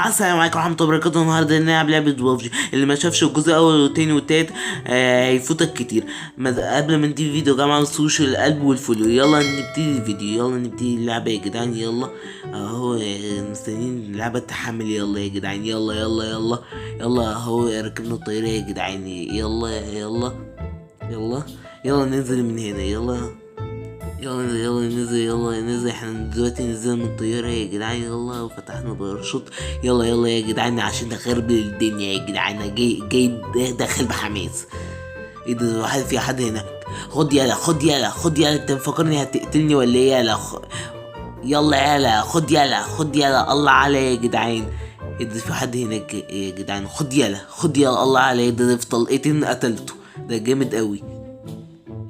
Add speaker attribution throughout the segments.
Speaker 1: السلام عليكم ورحمة الله وبركاته. النهارده نلعب لعبة ببجي. اللي ما شافش الجزء الأول والتاني والتالت هيفوتك كتير. قبل ما نبتدي الفيديو يا جماعة، ما تنسوش القلب وال follow. يلا نبتدي الفيديو، يلا نبتدي اللعبة يا جدعان. يلا اهو، مستنيين اللعبة تحمل. يلا يا جدعان، يلا يلا يلا يلا. اهو ركبنا الطيارة يا جدعان. يلا يلا يلا يلا ننزل من هنا. يلا يلا يلا ننزل، يلا ننزل. احنا دلوقتي نزلنا من الطيارة يا جدعان. يلا وفتحنا باراشوت. يلا يلا يا جدعان عشان نخرب الدنيا يا جدعان. انا جاي داخل بحماس. ايه ده؟ واحد في حد هنا. خد يلا، خد يلا، خد يلا. انت مفكرني هتقتلني ولا ايه؟ يلا يلا يلا، خد يلا، خد يلا. الله عليا يا جدعان. ايه ده؟ في حد هناك يا جدعان. خد يلا، خد يلا. الله عليا، ده في طلقتين قتلته. ده جامد قوي.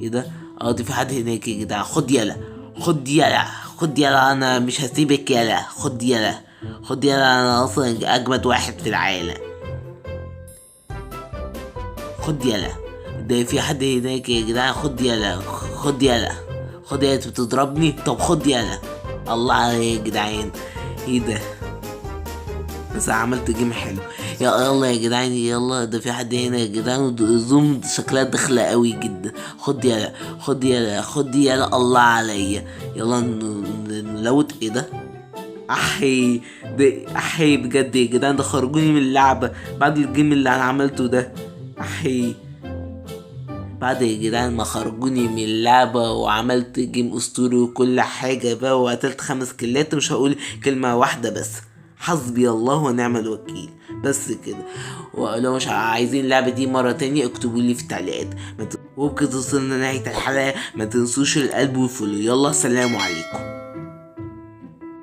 Speaker 1: ايه ده؟ ده في حد هناك يا جدعان. خد يلا، خد يلا، خد يلا. انا مش هسيبك. يلا خد يلا، خد يلا. انا اصلا اجمد واحد في العالم. خد يلا. ده في حد هناك يا جدعان. خد يلا، خد يلا، خد يلا. انت بتضربني؟ طب خد يلا. الله عليك يا جدعان. ايه ده؟ بس عملت game حلو. يلا يا جدعان، يلا. ده في حد هنا يا جدعان. zone شكلها داخله قوي جدا. خد يلا، خد يلا، خد يلا. الله عليا. يلا نلوت. ايه ده؟ احي، ده احي بجد يا جدعان. ده خرجوني من اللعبه بعد ال game اللي انا عملته ده. احي بعد يا جدعان ما خرجوني من اللعبة وعملت game اسطوري وكل حاجة بقى، وقتلت 5 كيلات. مش هقول كلمة واحدة بس، حسبي الله ونعم الوكيل، بس كده. ولو مش عايزين اللعبة دي مرة تانية اكتبوا لي في التعليقات. وبكده وصلنا لنهاية الحلقة. ما تنسوش القلب وال follow. يلا سلام عليكم.